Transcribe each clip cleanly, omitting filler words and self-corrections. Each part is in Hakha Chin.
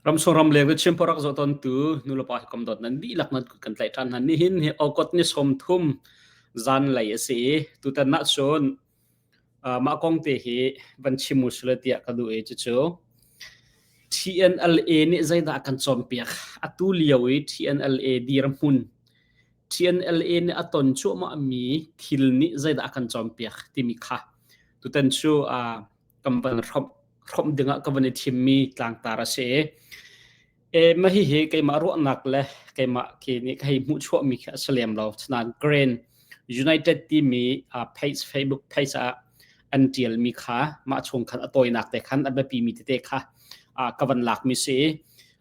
Ramsung ramleng le Chin rak zoh tawntu nulepa hi kom dawt nan dihlak nan kut kan tlaih ṭhan hna. Nihin hi August ni 30 zanlei a si i tutan ah cun mah kong te hi van chim u sila tiah ka duh i cucu TNLA nih zeidah a kan cawnpiak? Atu lio i TNLA dirhmun TNLA nih a ton cuahmahmi thil nih zeidah a kan cawnpiak timi kha tutan cu kan van hrawmh hrawmh dingah ka van i thimmi tlangtar a si. E, mah hihi keimah ruahnak le keimah khi nih ka hei hmuhchuahmi khi a si lem lo. Nain Grand United timi uh, page Facebook page ah an tialmi kha mah chung khan a tawinak te khan a biapimi tete kha uh, ka van lakmi si.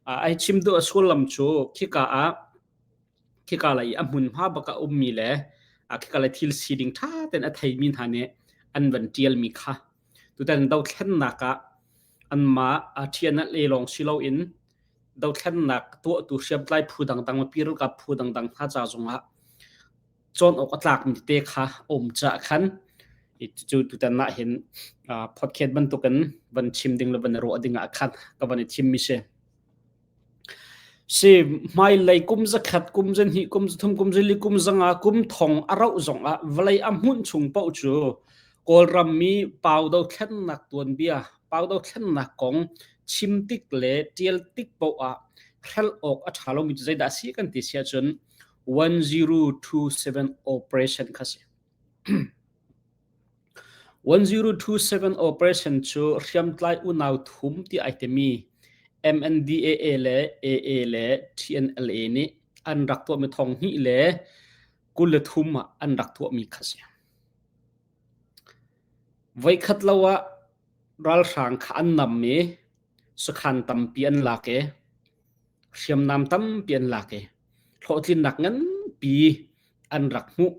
Uh, ai chim duh a sullam cu khika ah khika lei a hmunhma bak a ummi le khika lei thil sining ṭha tein a theimi hna nih an van ṭialmi kha tutan dothlennak ah anmah ṭhian le lawng si loin dothlennak tuahtu hriamtlai phu dangdang mipi ralkap phu dangdang hna ca zongah cawn awk a tlakmi tete kha a um caah khan cu tutan ah hin podcast bantukin van chim ding le van i ruah ding ah khan ka van i thimmi si. Si hmailei kum zakhat, kum zahnih, kum zathum, kum zali, kum zanga, kum thong a rauh zongah vawlei a hmunh chung paoh cu Kawlram mi pau dothlennak tuanbia, pau dothlennak kong chim tik le ṭial tik paoh ah hrelh awk a ṭha lomi cu zeidah a si kan ti si ahcun 1027 operation kha si. 1027 operation cu hriamtlai unau thum ti ai timi MNDAA le AA le TNLA nih an rak tuahmi thong hnih le 23 ah an rak tuahmi kha si. Voikhat lo ah ralhrang kha an nam i sakhan tampi an lak i hriamnam tampi an lak i hlawhtlinnak nganpi an rak hmuh.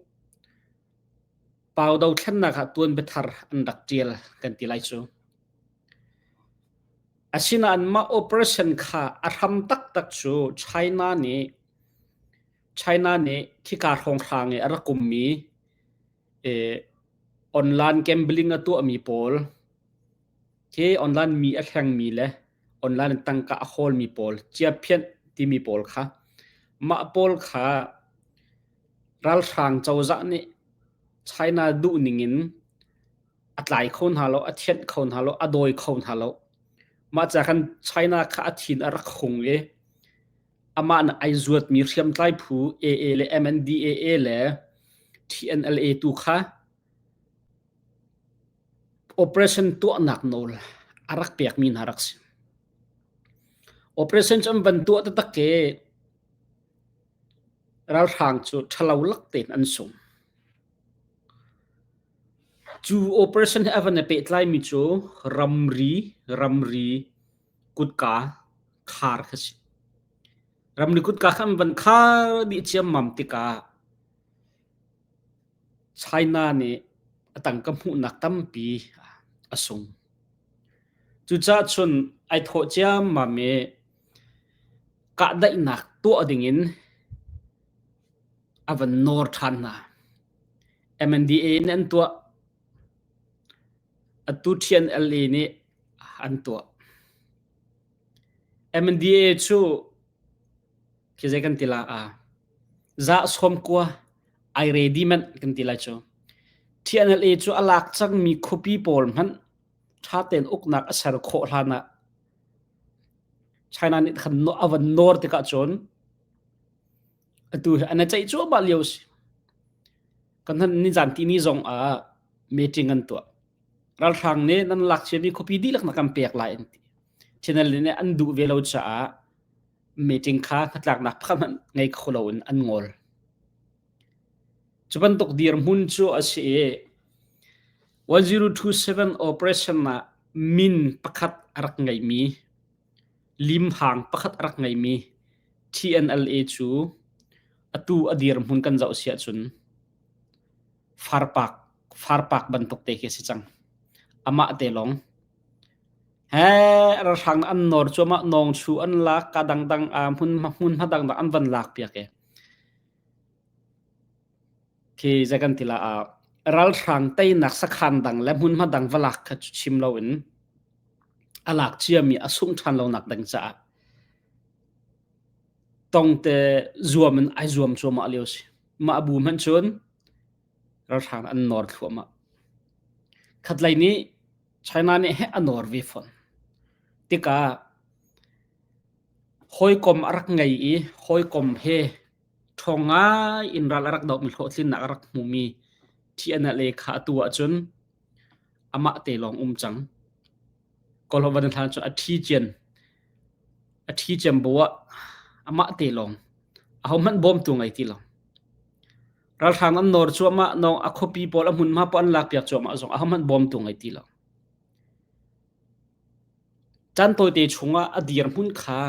Pau dothlennak ah tuanbiathar an rak ṭial kan ti lai cu. Asinain mah operation kha a hram taktak cu China nih China nih khika hrawnghrang i a rak ummi eh, online gambling a tuahmi pawl khi online mi a thlengmi le online in tangka a hawlmi pawl ciaphianh timi pawl kha mah pawl kha Ralhrang cozah nih China duhning in a tlai kho hna lo, a thianh kho hna lo, a dawi kho hna lo. Mah ca khan China kha a thin a rak hung i amah nih ai zuatmi hriamtlai phu AA le MNDAA le TNLA tu kha operation tuahnak nawl a rak pekmi hna rak si. Operation cu an van tuah taktak i Ralhrang cu ṭhalo lak tein an sung. Cu operation he a van i pehtlaimi cu ramri ramri kutka khar kha si. Ramri kutka kha an van khar dih ciammam tikah China nih a tangka hmuhnak tampi a sung. Cucaah cun ai thawh ciammam i Kahdaihnak tuah dingin a van nawr ṭhan hna. MNDAA nih an tuah. Atu TNLA nih an tuah. MNDAA cu khi zei kan ti la ah za sawm kua ai ready manh kan ti lai cu. TNLA cu a lak cangmi khuapi pawl hmanh ṭha tein uknak a ser khawh hlan ah China nih khan a van nawr tikah cun atu hi an i ceih cuahmah lio a si. Kan han nizan tini zong ah meeting an tuah. Ralhrang nih nan lak ciami khuapi dihlak na kan pek lai an ti. Channel nih an duh ve lo caah meeting kha hnatlaknak pakhat hmanh ngei kho loin an ngol. Cu bantuk dirhmun cu a si i 1027 operation ah min pakhat a rak ngeimi limhang pakhat a rak ngeimi TNLA cu atu a dirhmun kan zoh si ahcun farpak farpak bantuk te khi a si cang. Amah te lawng he ralhrang an nawr cuahmah nawngchu an lak ka dangdang hmun hmunhma dangdang an van lak piak i Khi zei kan ti la ah ralhrang teinak sakhan dang le hmunhma dang va lak kha cu chim loin a lak ciami a sungh ṭhan lonak ding caah. Tongte zuam in ai zuam cuahmah lio si. Mah bu hmanh cun ralhrang an nawr thluahmah. Khatlei nih China nih heh a nawr ve fawn. Tikah hawikom a rak ngei i hawikom he ṭhawng ngai in ral a rak dohmi hlawhtlinnak a rak hmumi TNLA kha atu ahcun amah te lawng um cang. Kawlholh van hlan cu a ṭhi cian a ṭhi ciam bu ah amah te lawng ahohmanh bawmtu ngei ti lo. Ralhrang an nawr cuahmah nawng a khuapi pawl a hmunhma pawl an lakpiak cuahmah zong ahohmanh bawmtu ngei ti lo. Caan tawite chungah a dirhmun kha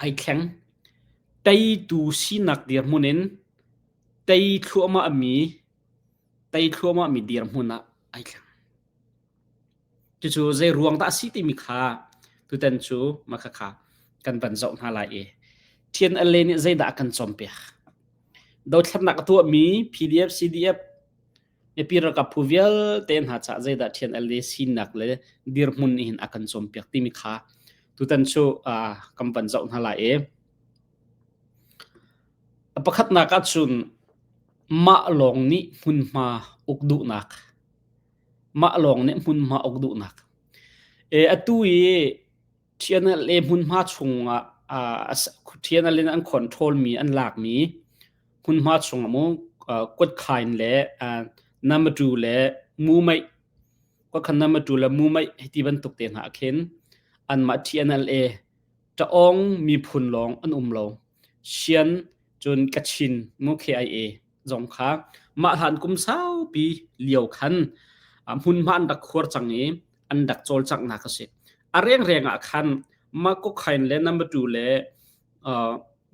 ai thleng. Teitu sinak dirhmun in tei thluahmah mi tei thluahmah mi dirhmun ah ai thleng. Cucu zei ruang dah a si timi kha tutan cu mah khakha kan van zoh hna lai i TNLA nih zeidah a kan cawnpiak? Dothlatnak a tuahmi PDF, CDF, mipi ralkap phu vialte hna caah zeidah TNLA sinak le dirhmun nih hin a kan cawnpiak timi kha tutan cu uh, kan van zoh hna lai i a pakhatnak ahcun mah lawng nih hmunhma uk duhnak Mah lawng nih hmunhma uk duhnak. E, atu i TNLA hmunhma chungah uh, TNLA in an control mi an lakmi hmunhma chungah mu uh, Kutkhain le uh, Namatu le Mumei Kutkhan Namatu le Mumei hiti bantuk te hna khin anmah TNLA Taong miphun lawng an um lo. Sian cun Kachin mu KIA zong kha mah hlan kum saupi lio khan hmunhma an rak khuar cang i an rak cawlcanghnak a si. A rengreng ah khan mah Kokhain le number 2 le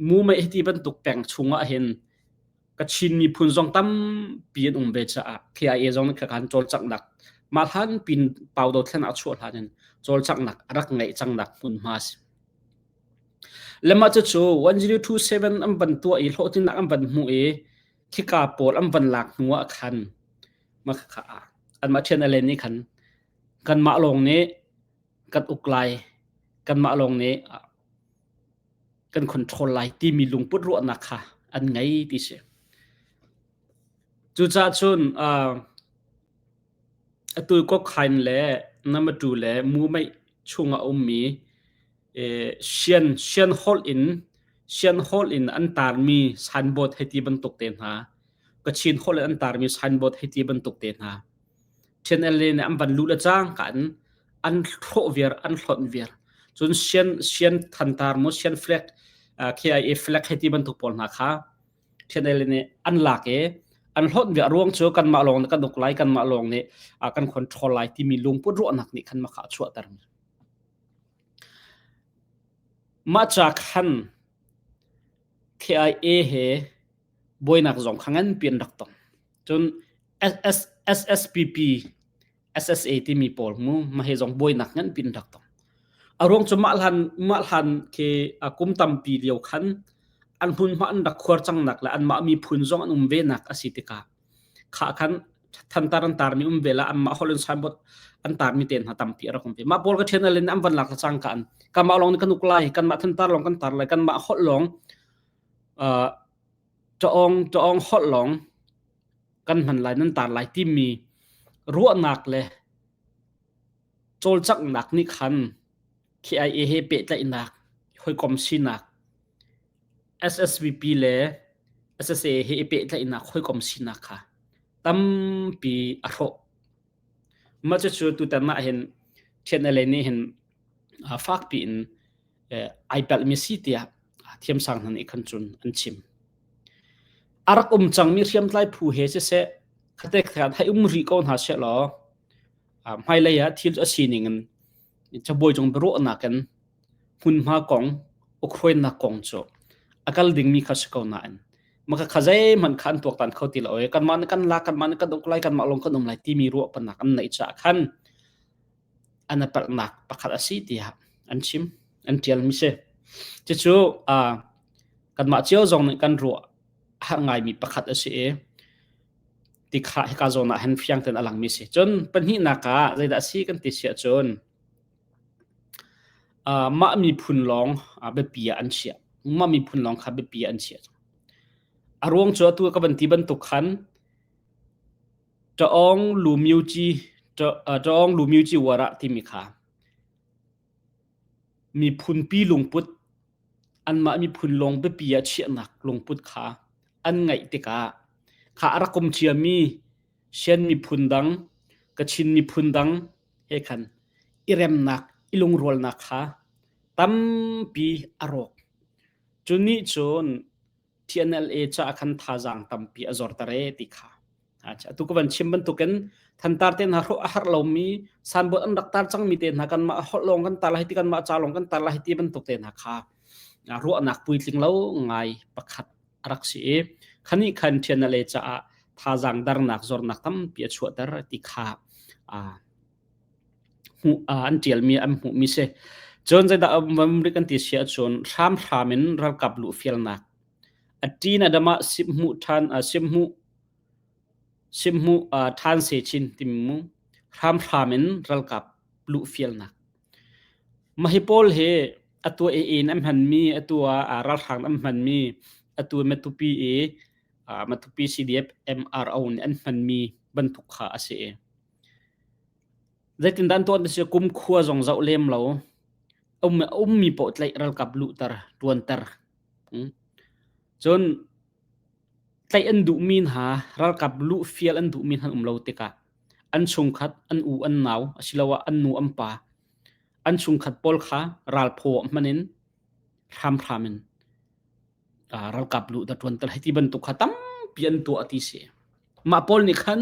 Mumei hiti bantuk peng chungah hin Kachin miphun zong tampi an um ve caah KIA zong nih khan cawlcanghnak mah hlan pin pau dothlen a chuah hlan in cawlcanghnak a rak ngeih cangnak hmunhma a si. Le mah cucu 1027 an van tuah i hlawhtlinnak an van hmuh i khika pawl an van lak hnu ah khan mah khakha ah anmah ṭhian a len nih khan kanmah lawng nih kan uk lai kanmah lawng nih kan control lai timi lungput ruahnak kha an ngei ti si. Cucaah cun uh, atu Kokhain le Namatu le Mumei chungah a ummi sian sian holh in sian holh in an tarmi signboard hei ti bantuk te hna Kachin holh in an tarmi signboard hei ti bantuk te hna TNLA nih an van luh le cangka in an hrawh viar an hlonh viar cun sian sian thantar mu sian flag KIA flag hei ti bantuk pawl hna kha TNLA nih an lak i an hlonh viar ruang cu kanmah lawng nih kan uk lai kanmah lawng nih kan control lai timi lungput ruahnak nih khan mah kha a chuahter Mah ca khan KIA he buainak zong kha nganpi an rak tong. Cun SS, SSPP, SSA timi pawl mu mah he zong buainak nganpi an rak tong. A ruang cu mah hlan mah hlan khi kum tampi lio khan an hmunhma an rak khuar cangnak le anmah miphun zong an um venak a si tikah Khah khan thantar an tarmi um ve la anmah holh in signboard an tarmi te hna tampi a rak um ve. Mah pawl ka ṭhian alin an van lak le cangka an kanmah lawng nih kan uk lai, kanmah thantar lawng kan tar lai, kanmah holh lawng uh, ṭaawng ṭaawng holh lawng kan hman lai nan tar lai timi ruahnak le cawlcanghnak nih khan KIA he pehtlaihnak, hawikom sinak SSVP le SSA he i pehtlaihnak hawikom sinak kha tampi a hrawh. Mah cucu tutan ah hin TNLA nih hin fakpi in ai palhmi si tiah thiamsang hna nih khan cun an chim. A rak um cangmi hriamtlai phu he siseh khate khat hei um rih ko hna seh law hmailei ah thil cu a sining in cabuai cung biaruahnak in hmunhma kong ukhruainak kong cu a kal dingmi kha si ko nain maka kha zeihmanh kha an tuaktan kho ti lo i kanmah nih kan lak kanmah nih kan uk lai kanmah lawng kan um lai timi ruahpannak an neih caah khan an a palhnak pakhat a si tiah an chim an ṭialmi si cucu kanmah cio zong nih kan ruah har ngaimi pakhat a si i ti kha hika zawn ah hin fiang tein a langmi si cun pahnihnak ah zeidah a si kan ti si ahcun mah miphun lawng biapi ah an chiah. Mah miphun lawng kha biapi ah an chiah cang. A ruang cu atu ka van ti bantuk khan Ṭaawng Lumyuci Ṭaawng Lumyuci Warah timi kha miphunpi lungput anmah miphun lawng biapi ah chiahnak lungput kha an ngeih tikah kha a rak um ciami Shan miphun dang, Kachin miphun dang he khan i remnak, i lungrualnak kha tampi a rawk. Cu nih cun TNLA caah khan thazaang tampi a zorter ee ti kha. Atu ka van chim bantukin thantar te hna hrawh a har lomi sanbot an rak tar cangmi te hna kanmah holh lawng kan tar lai ti kanmah ca lawng kan tar lai ti bantuk te hna kha ruahnak puitling lo ngai pakhat a rak si i khani khan TNLA caah thazaang darnak zornak tampi a chuahter ti kha hmuh an ṭialmi an hmuhmi si. Cun zeidah a um rih kan ti si ahcun hramhram in ralkap luh fialnak a ṭin a dam ah simhmuh ṭhan simhmuh simhmuh ṭhan se chin timi mu hramhram in ralkap luh fialnak. Mah hi pawl hi atu i in an hmanmi atu ah ralhrang an hmanmi atu Matupi i Matupi CDF MRO nih an hmanmi bantuk kha a si i Zeitindah an tuah ti si kumkhua zong zoh lem lo. Um, a ummi paoh tlaih ralkap luhter, ṭuanter. Cun tlaih an duhmi hna, ralkap luh fial an duhmi hna an um lo tikah an chungkhat, an u, an nau, asiloah an nu, an pa, an chungkhat pawl kha ralphaw ah hman in hramhram in ralkap luh dah ṭuanter hei ti bantuk kha tampi an tuah ti si. Mah pawl nih khan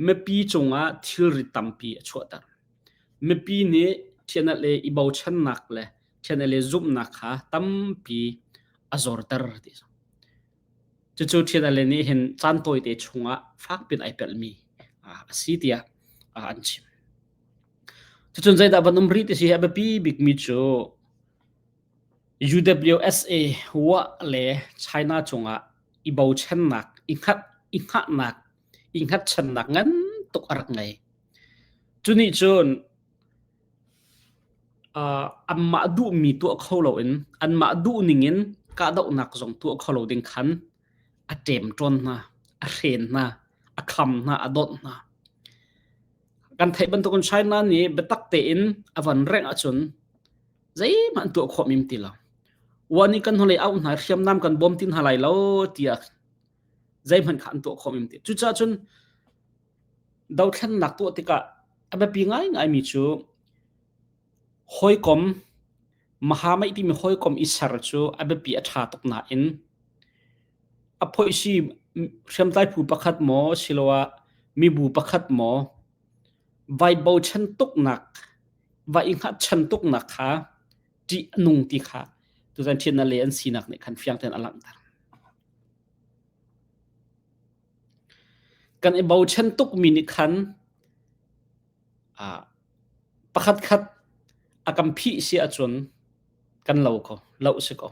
mipi cungah thilrit tampi a chuahter. Mipi nih ṭhianalh i bochannak le ṭhianalh i zumhnak kha tampi a zorter ti si. Cucu ṭhianalh nih hin caan tawite chungah fakpiin ai pelhmi a si tiah an chim. Cucun zeidah van um rih ti si hi a biapi bikmi cu UWSA wah le China cungah i bochannak, i hngat, i hngahnak, i hngatchannak ngan tuk a rak ngei. Cu nih cun uh, anmah duhmi tuah kho loin anmah duh ningin kahdohnak zong tuah kho lo ding khan a ṭemṭawn hna, a hren hna, a kham hna, a dawnh hna. Kan theih bantukin China nih biatak tein a van rengh ahcun zeihmanh an tuah khawh mim ti lo. Wa nih kan hnulei auh hna hriamnam kan bawm ti hna lai lo tiah zeihmanh kha an tuah khawh mim ti. Cucaah cun dothlennak tuah tikah a biapi ngaingaimi cu hawikom mahamaih timi hawikom i ser cu a biapi a ṭha tuk nain a phoihsi hriamtlai phu pakhat maw siloah mibu pakhat maw vai bochan tuknak va i hngatchan tuknak kha ṭih a nung ti kha tuzan ṭhian le an sinak nih khan fiang tein a langhter. Kan i bochan tukmi nih khan pakhatkhat a kan phih si ahcun kan lo ko, loh si ko.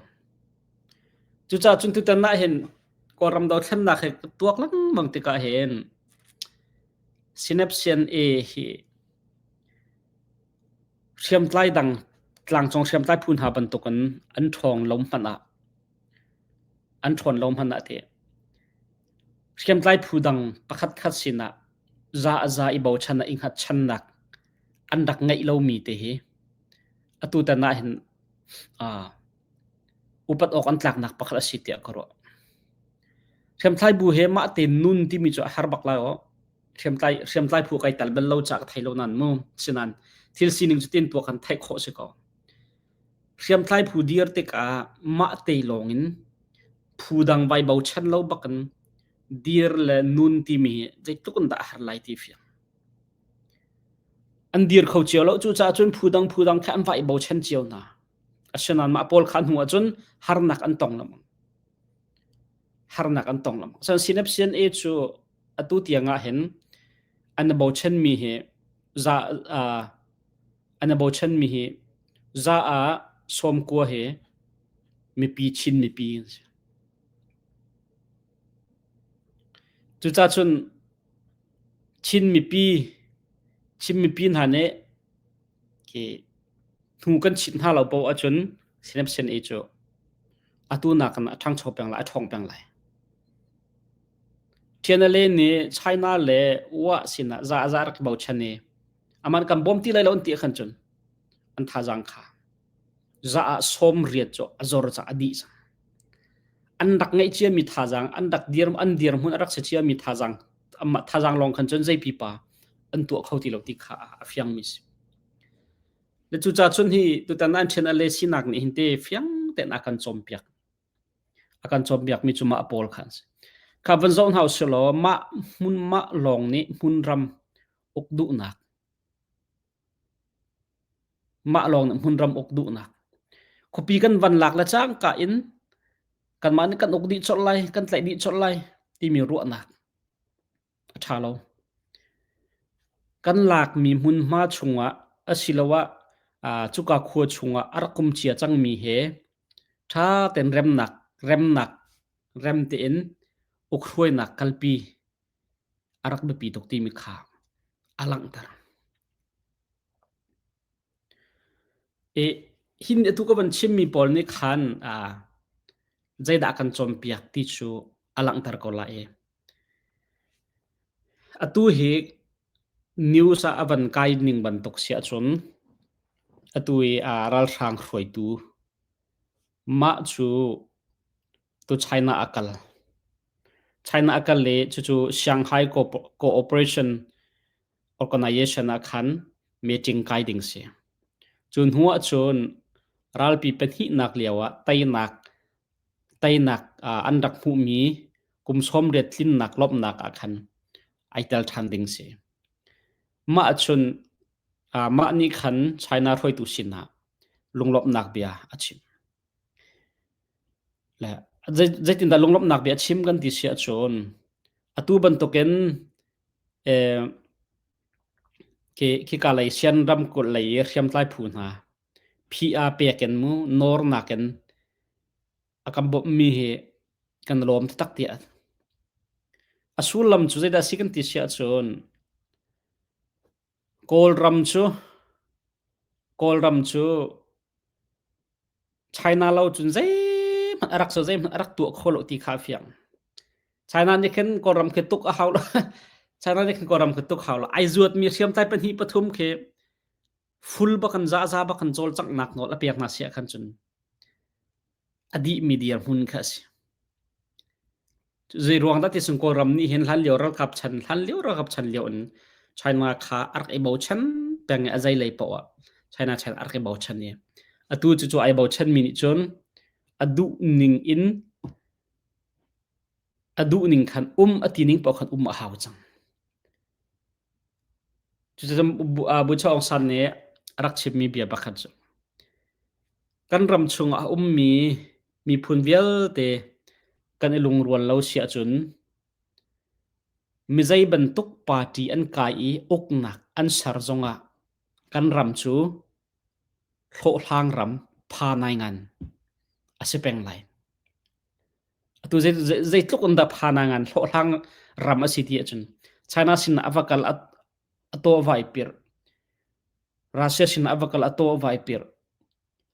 Cucaah cun tutan ah hin Kawlram dothlennak he tuak lengmang tikah hin Synapsian A hi Hriamtlai dang tlangcung hriamtlai phu hna bantukin an ṭhawng lo hmanh ah an ṭhawn lo hmanh ah teh hriamtlai phu dang pakhatkhat sinah za a za i bochan ah i hngatchannak an rak ngeih lomi te hi atutan ah hin uh, upat awk an tlaknak pakhat a si tiah ka ruah. Hriamtlai bu he mah te nun timi cu a har bak lai aw. Hriamtlai hriamtlai phu kai tal bal lo ca ka thei lo nan mu. Sinan thil sining cu tin tuah kan theih khawh si ko. Hriamtlai phu dir tikah mah te lawng in phu dang vai bochan lo bakin dir le nun timi hi zeitluk in dah a har lai ti fiang. An dir kho cio lo cucaah cun phu dang phu dang kha an vai bochan cio hna. Asinain mah pawl kha hnu ahcun harnak an tong lengmang. Harnak an tong lengmang. Cun Sinep CNA cu atu tiang ah hin an i bochanmi hi za uh, an i bochanmi hi za ah sawmkua hi mipi Chin mipi an si. Cucaah cun Chin mipi Chin mipi hna nih khi hnu kan chit hna lo paoh ahcun Sinep CNA cu. Atu nakin a ṭhangcho peng lai, a ṭhawng peng lai. TNLA nih China le UA sinah za a za rak i bochan i aman kan bawm ti lai lo an ti khan cun an thazaang kha za ah sawm riat cu a zor cang a dih cang. An rak ngeih ciami thazaang an rak dir an dirhmun a rak si ciami thazaang amah thazaang lawng khan cun zei pipa an tuah kho ti lo ti kha a fiangmi si. Le cucaah cun hi tutan an ṭhen a le sinak nih hin te fiang tein a kan cawnpiak. A kan cawnpiakmi cu mah pawl kha an si. Kha van zoh hna usih law mah hmun mah lawng nih hmunram uk duhnak mah lawng nih hmunram uk duhnak khuapi kan van lak le cangka in kanmah nih kan uk dih colh lai kan tlaih dih colh lai timi ruahnak a ṭha lo. Kan lakmi hmunhma chungah asiloah cuka khua chungah a rak um cia cangmi he ṭha tein remnak remnak rem tein ukhruainak kalpi a rak biapi tuk timi kha a langhter. I hin atu ka van chimmi pawl nih khan zeidah kan cawnpiak ti cu a langhter ko lai i Atu hi news ah a van kai ning bantuk si ahcun atu i ralhrang hruaitu mah cu tu China a kal. China a kal i cucu Shanghai Cooperation Organization ah khan meeting kai ding si. Cu hnu ahcun ralpi pahnihnak lio ah teinak teinak an rak hmuhmi kum 80 tlinnak lawmhnak ah khan ai tel ṭhan ding si. Mah ahcun mah nih khan China hruaitu sinah lunglawmhnak bia a chim. Le zeitindah lunglawmhnak bia a chim kan ti si ahcun atu bantukin eh, khi khika lei Sian ramkulh lei i hriamtlai phu hna PR pek in mu nawrnak in a kan bawmhmi hi kan lawm taktak tiah a sullam cu zeidah si kan ti si ahcun Kawlram cu Kawlram cu China lo cun zeihmanh a rak so zeihmanh a rak tuah kho lo ti kha a fiang. China nih khin Kawlram khi tuk a hau lo. China nih khin Kawlram khi tuk hau lo. Ai zuatmi hriamtlai pahnih pathum khi full bak in zaza bak in cawlcanghnak nawl a pek hna si ahkhan cun a dihmi dirhmun kha a si. Zei ruang dah ti cun Kawlram nih hin hlan lio ralkap chan hlan lio ralkap chan lio in China kha a rak i bochan peng i a zei lei paoh ah China chan a rak i bochan i atu cu cu ai bochan mi nih cun a duh ning in a duh ning khan um a ti ning paoh khan um a hau cang. Cuticun Bucha Aung San nih a rak chimmi bia pakhat cu kan ram chungah a ummi miphun vialte kan i lungrual lo si ahcun mi zei bantuk party an kai i uknak an ser zongah kan ram cu hlawhhlang ram pha nai ngan a si peng lai. Atu zeitluk in dah phana ngan hlawhhlang ram a si ti ahcun China sin ah a va kal a taw a vai pirh. Russia sin ah a va kal a taw a vai pirh.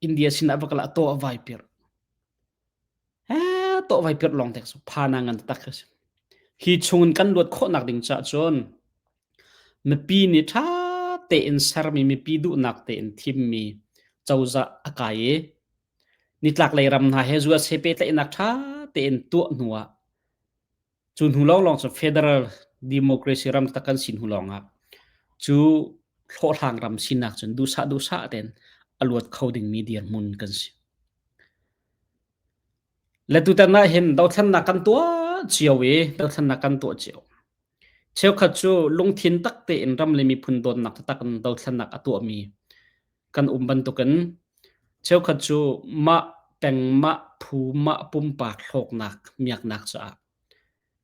India sin ah a va kal a taw a vai pirh. Eh, taw vai pirh lawng tek su phana ngan tak a si. Hi chungin kan luat khawhnak ding caah cun mipi nih ṭha tein sermi mipi duhnak tein thimmi cozah a kai i Nitlaklei ram hna he USA pehtlaihnak ṭha tein tuah hnu ah cu hnu lawnglawng cu federal democracy ram tak kan si hnu lawngah cu hlawhhlang ram sinak cun duhsah duhsah tein a luat kho dingmi dirhmun kan si. Le tutan ah hin dothlennak kan tuah cio i dothlennak kan tuah cio. Cheukhat cu lungthin tak tein ram le miphun dawtnak taktak in dothlennak a tuahmi kan um bantukin cheukhat cu mah peng mah phu mah pumpak hlawknak miaknak caah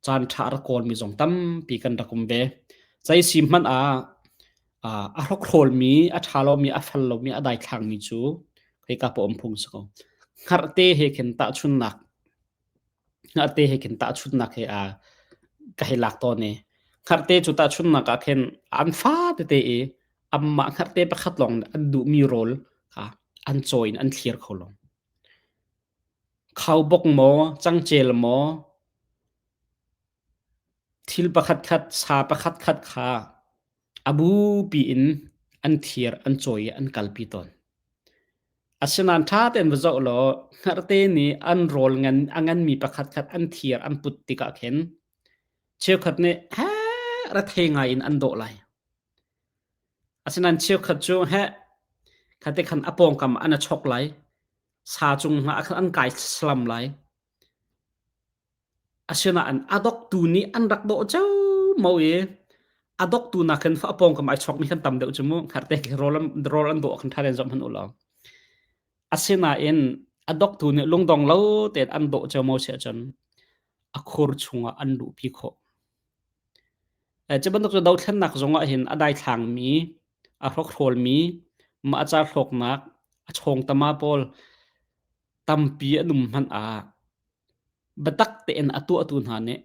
caan ṭha a rak kawlmi zong tampi kan rak um ve. Zei si hmanh ah a hrokhrawlmi, a ṭha lomi, a fel lomi, a daithlangmi cu hika pa um phung si ko. Hngarhte he khin tahchunnak Hngarhte he khin tahchunhnak he aa ka hei lak tawn i hngarhte cu tahchunhnak ah khin an fa tete i anmah hngarhte pakhat lawng nih an duhmi rawl kha an cawi in an thlir kho lo. Khaubawk maw, cangcel maw, thil pakhatkhat, sa pakhatkhat kha a bupi in an thir, an cawi i an kalpi tawn. Asinain ṭha tein va zoh law hngerhte nih an rawl ngan a nganmi pakhatkhat an thir an put tikah khin cheukhat nih heh rethei ngai in an dawh lai. Asinain cheukhat cu heh khate khan a pawngkam ah an i chok lai. Sa cung hna ah khan an kai salam lai. Asinain a doktu nih an rak dawh ceomo i a doktu nakin a pawngkam ai chawkmi kan tam deuh cu mu. Hngerhte khi rawl an, rawl an dawh khan ṭha tein zoh hmanh u law. Asinain a doktu nih lungdong lo tein an dawh ceomo si ahcun a khur chungah an luhpi khawh. Cu bantuk cu dothlennak zong ah hin a daithlangmi, a hrokhrawlmi, mah a car hlawknak, a chawngtama pawl tampi an um hmanh ah biatak tein a tuahtu hna nih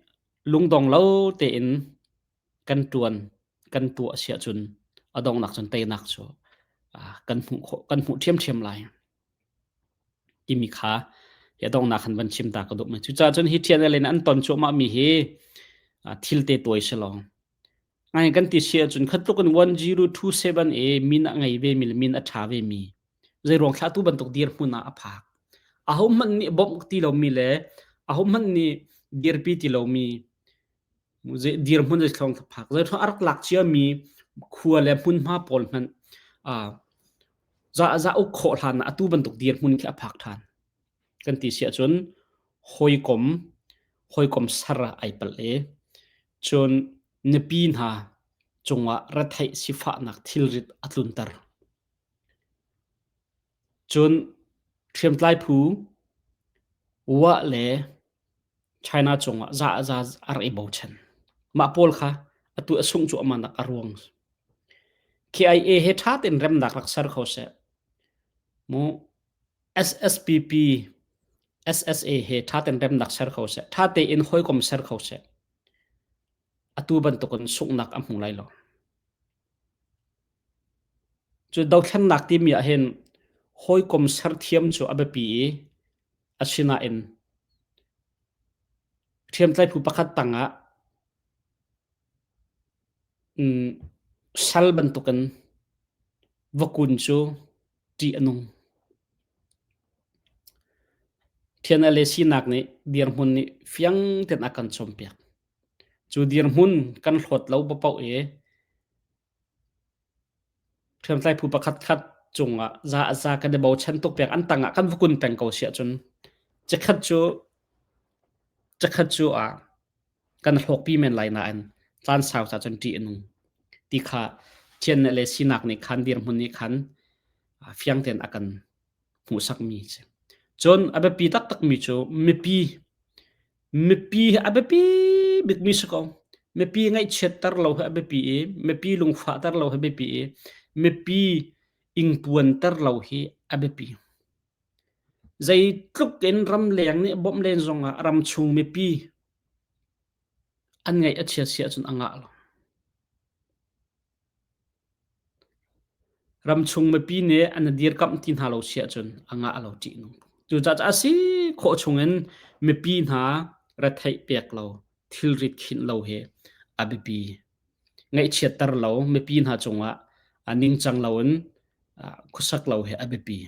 lungdong lo tein kan ṭuan, kan tuah a si ahcun a donghnak cun teinak cu kan hmuh khawh, kan hmuh ṭhiamṭhiam lai timi kha hi a donghnak han van chim ta ka duh. Cucaah cun hi ṭhian in an ton cuahmahmi hi thil te tuai si lo. Ngai kan ti si ahcun khat tluk in 1027 e min a ngei ve mi le min a ṭha ve mi zeiruang thlah tu bantuk dirhmun ah a phak. Ahohmanh nih bawmh ti lomi le ahohmanh nih dirpi ti lomi dirhmun zeithlawng phak. Zeiruang a rak lak ciami khua le hmunhma pawl hmanh za za uk khawh hlan ah atu bantuk dirhmun khi a phak ṭhan. Kan ti si ahcun hawikom hawikom ser ah ai palh i cun nupi hna cungah retheih sifahnak thilrit a tlunter. Cun hriamtlai phu Wah le China cungah za za a rak i bochan. Mah pawl kha atu a sungh cuahmahnak a ruang. KIA he ṭha tein remnak rak ser kho seh. Mu SSPP SSA he ṭha tein remnak ser kho seh. Ṭha tein hawikom ser kho seh. Atu bantukin sunghnak a hmu lai lo. Cu dothlennak timi ahhin hawikom serthiam cu a biapi i asinain hriamtlai phu pakhat tangah sal bantukin vakun cu ṭih a nung. Thian le sinak nih dirhmun nih fiang tein a kan cawnpiak. Cu dirhmun kan hlawt lo paoh i hriamtlai phu pakhat khat cungah za a za kan i bochan tuk peng an tangah kan va kun peng ko si ahcun chikkhat cu chikkhat cu ah kan hlawkpi men lai nain caan sau ca cun ṭih a nung ti kha thian le sinak nih khan dirhmun nih khan fiang tein a kan hmuhsakmi a si. Cun a biapi taktakmi cu mipi mipi hi a biapi bikmi si ko. Mipi ngaihchiatter lo hi a biapi i mipi lungfahter lo hi a biapi i mipi ingpuanter lo hi a biapi. Zeitluk in ramleng nih bawmh len zongah ramchung mipi an ngaih a chia si ahcun a ngah lo. Ramchung mipi nih an i dirkamh ti hna lo si ahcun a ngah lo ṭihnung. Cucaah a si khawh chungin mipi hna retheih pek lo, thilrit khinh lo hi a biapi. Ngaihchiatter lo, mipi hna cungah a ningcang loin khuasak lo hi a biapi.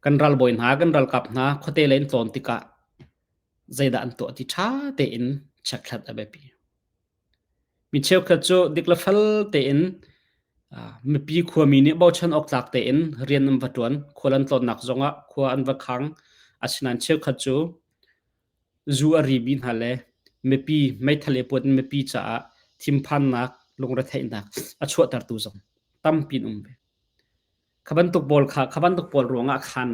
Kan ralbawi hna, kan ralkap hna khuate lei in tlawn tikah zeidah an tuah ti ṭha tein chekhlat a biapi. Mi cheukhat cu dik le fel tein mipi khuami nih bochan awk tlak tein rian an va ṭuan. Khual an tlawnnak zongah khua an va khang. Asinain cheukhat cu zu a rimi hna le mipi meithal i puat in mipi caah thinphannak, lungretheihnak a chuahtertu zong tampi an um ve. Kha bantuk pawl kha kha bantuk pawl ruangah khan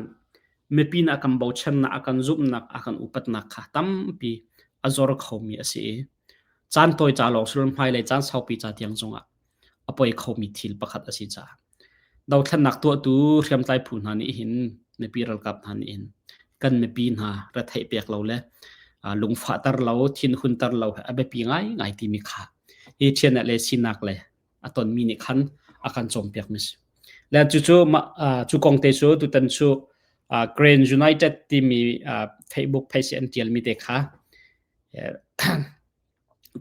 mipi nih a kan bochannak, a kan zumhnak, a kan upatnak kha tampi a zor khomi a si i caan tawi ca lawng si loin hmailei caan saupi ca tiang zongah a poi khomi thil pakhat a si caah dothlennak tuahtu hriamtlai phu hna nih hin mipi ralkap hna nih hin kan mipi hna retheih pek lo le lungfahter lo, thinhunter lo a biapi ngaingai timi kha hi thian le sinak le a tonmi nih khan a kan cawnpiak mi si. Le cucu cu kong te cu tutan cu Grand United timi Facebook page an tialmi te kha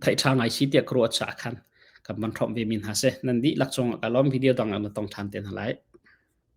theih ṭha ngai si tiah ka ruah caah khan kan van hrawmh ve mi hna si. Nan dihlak cungah ka lawm. Video dang ah na tong ṭhan te hna lai.